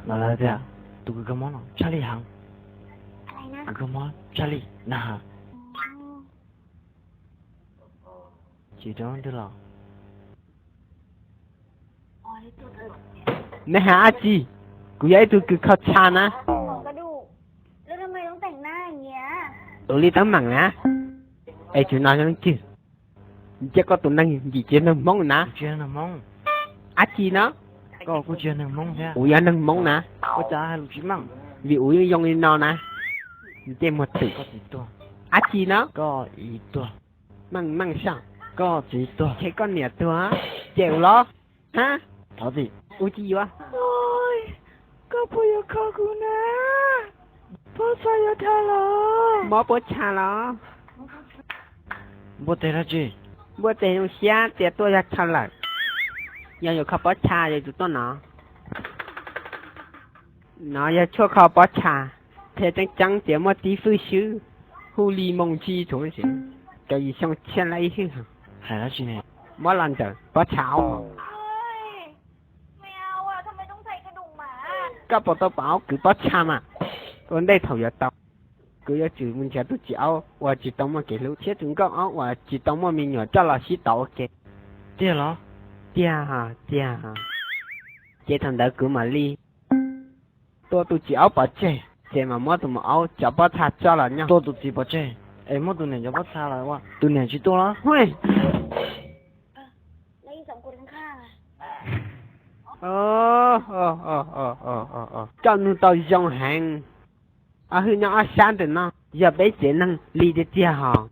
Los lawv tias tus kws kho mob no tshaj lij heev. Kws kho mob tshaj lij na has. Tsis rau leej twg los. Nej hais dab tsi? Kuv yog ib tug kws kho tsha na. Tus li teeb meem na. Es tsis no leej twg? Ntshe koj tus neeg yim tsis yog neeg Hmoob na. Dab tsi no? Kuv yog neeg Hmoob na. Vim kuv yeej yoo li no na. Ntsej muag twm. Dab tsi no? Meej meej saj. Ces koj niam tuag ces ua los. Hab, ua tsis yuav. Koj puas yuav kho kuv na? Pob txha yuav dhau los. Mob pob txha los? Npuaj teg zoo siab tias tuaj yog chaw lawm. Yog yuav kho pob txha yog tus tuaj no. No yog tshuaj kho pob txha, thiab tseeb tseeb tias muaj tib fwj xwb, hu li moo tsi thuv, kaum yim xyoo tshiab lawm ib hwj. Muab los ntawm pob txha aub. Koj puas tau pom aub kwv pob txha mas? Ua ntej thaum yuav tau, kuv yuav tsum mus nrhiav tus txiv aub uas tsis tau muaj kev hlub thiab tus nkauj aub uas tsis tau muaj me nyuam coj los sib tau ua ke. Tiag los? Tiag, tiag. Ces thaum ntawd kuv mam li tua tus txiv aub pov tseg, ces mam muab tus maum aub cov pob txha tso los nyob. Tua tus txiv pov tseg es muab tus niam cov pob txha los ua, tus niam tsis tuaj los? Koj nug tau zoo heev. Ob hwj nyob ob sab ntawm no, yog peb tsev neeg li tiag tiag hos.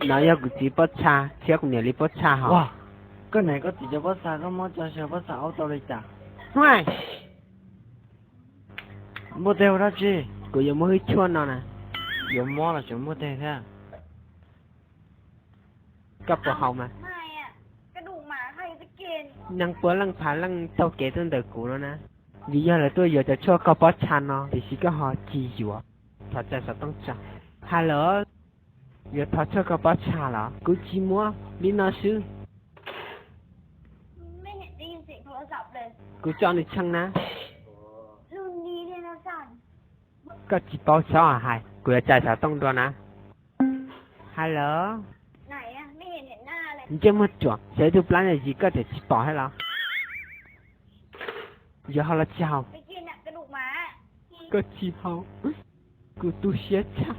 No yog kuv txiv pob txha thiab kuv niam li pob txha hos. Koj niam koj txiv cov pob txha koj muab tso xyaw pob txha aub tau li cas? Npuaj teg ua dab tsi? Kuv yuav muab hwj tshuaj no na. Yuav mob los tseem npuaj teg thiab. Koj puas haus mas? Neeg puav leej phav leej taug kev tuaj ntawm kuv no na. Vim yog lawv tuaj yuav cov tshuaj kho pob txha no tiam sis koj ho tsis yuav. Thov txais xov tooj tso. Hello, yuav thov tshuaj kho pob txha los? Kuv tsis muab, li no xwb. Kuv tso nws tshee na. Koj tsis paub txhob hais, kuv yuav txais xov tooj dua na. Hello. Ntsej muag ruam, xav ib tug plab yam yim koj tseem tsis pom thiab los? Yuav haus los tsis haus? Koj tsis haus, kuv tu siab tshaj.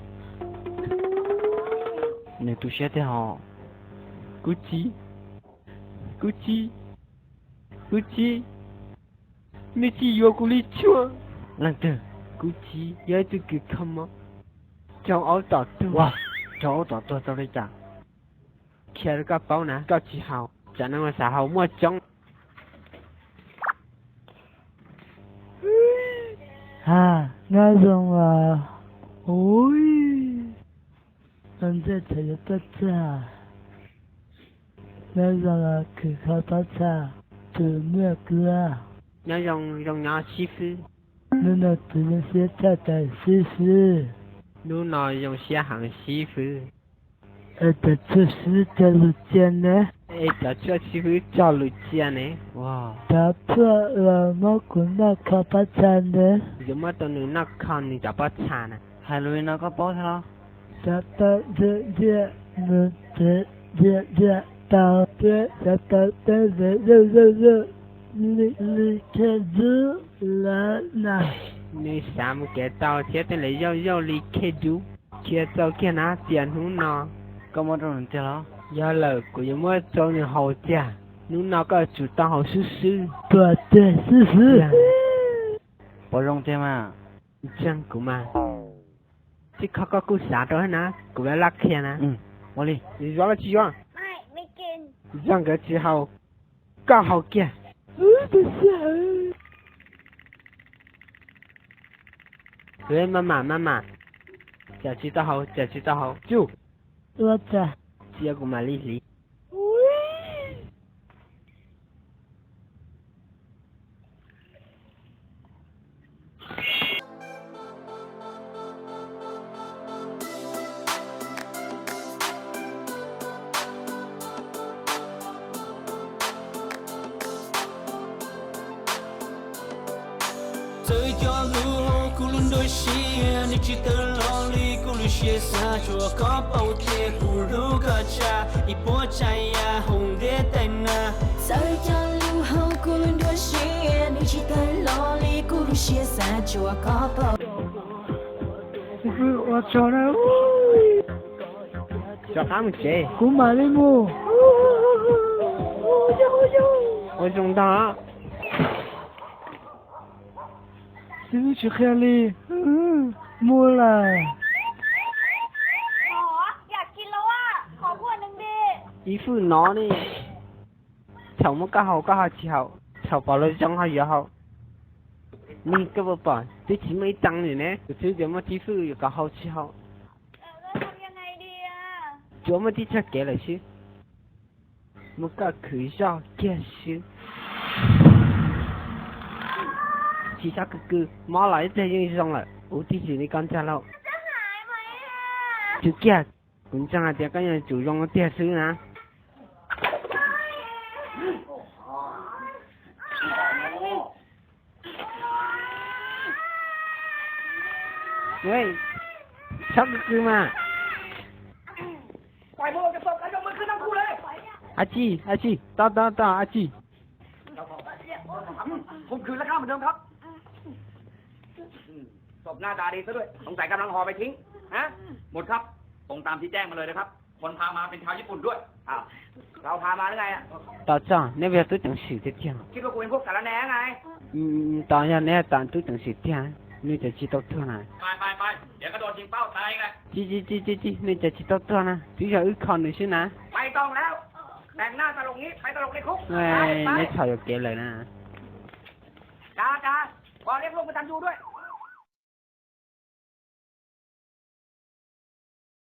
Nws tu siab tiag hos. Kuv txiv, kuv txiv, kuv txiv, nej tsis yuav kuv li tshuaj. Leej twg? Kuv txiv yog ib tug kws kho mob, raug aub tom tuag. Raug aub tom tuag tau li cas? Qhia rau koj paub na, koj tsis haus, tsam no xav haus muaj coob. Ha, nyob zoo os. Ui, ua ntej thaum yuav tuaj txog, nyob zoo os kws kho pob txha, tus muaj kuab. Nyob zoo, zoo nyob xib fwb. Hnub no kuv zoo siab tshaj tawm xib fwb. Hnub no zoo siab heev xib fwb. Es cov tshuaj xib fwb coj lus cia ne? Es cov tshuaj xib fwb coj lus cia ne? Cov tshuaj uas muab kuv noj kho pob txha ntawd. Yuav muab rau nws noj kho nws cov pob txha na. Hais lus li no koj paub thiab los? Xav tau ntsia ntsia, mus tsev ntsia ntsia tau thiab xav tau tej zaum zoj zoj zoj li li Khej Dub lawm na. Nws xav mus kev tau thiab tej zaum zoj zoj li Khej Dub. Qhia txaus kiag na tias hnub no koj muab rau nws tiag los? Yog lawm kuv yuav muab rau nws haus tiag. Hnub no koj yuav tsum tau haus xwb xwb. Tuam tiag xwb xwb. Pom zoo tiag mas. Ntseeg kuv mas. Tib qho koj kuj xav rau thiab na, kuv laj laj qhia na. Ua li, yuav los tsis yuav? Zaj nkawd tsis haus, koj haus kiag. Maj mam, maj mam. Tsam tsis tau haus, tsam tsis tau haus. Tsuj. Ua cas? Tsis yuav kuv mam li hliv. Cov lus hauv kuv lub nruab siab, nws tsis tawm los li kuv lub siab xav, tsuas koj paub tias kuv hlub koj tshaj ib puab tsav yam hauv ntiaj teb na. Txawm cov lus hauv kuv lub nruab siab, nws tsis tawm los li kuv lub siab xav, tsuas koj paub. Ua tsaug na. Rov qab mus tsev, kuv mam li mus. Ua zoo ntag. Xib hwb tsis qhia li, mus lawm. Ib fwj no ne, thaum muab koj haus koj ho tsis haus, thaum pom luag zoo ho yuav haus. Nws koj puas pom twb tsis muaj ib tee li ne, kuv twb tias muaj ib fwj kom haus tsis haus. Tsuas muaj tib txoj kev lawm xwb, muab koj khwv zoj kiag xwb. Tsis txhob khwv khwv, mob los ib pliag yeej zoo lawm, ua tib yam li koj ntxag lauj. Tsum kiag, kuv ntseeg hais tias koj yuav tsum zoo tiag xwb na. Txhob khwv khwv mas. A tsi, a tsi, tau tau tau a tsi. Sộp หน้าตาดีซะด้วย สงสัยกำลังห่อไปทิ้ง นะ หมดครับ ส่งตามที่แจ้งมาเลยนะครับ คนพามาเป็นชาวญี่ปุ่นด้วย อ้าว เราพามาหรือไงอะ Tos txog, neb puas yog tub ceev xwm tiag tiag? คิดว่ากูเป็นพวกสารแหน่ไง Tos yog neb yog tub ceev xwm tiag, nej cas tsis tau tuag na? ไปไปไป เดี๋ยวก็โดนยิงเป้าตายอีกแหละ Tsis tsis tsis tsis tsis, nej cas tsis tau tuag na, twb yog wb kho nws xwb na. ไม่ต้องแล้ว แต่งหน้าตลกงี้ ไปตลกในคุก ไปไป Neb txhom yuam kev lawm na. จ๋าจ๋า ขอเรียกลูกมาทำยูด้วย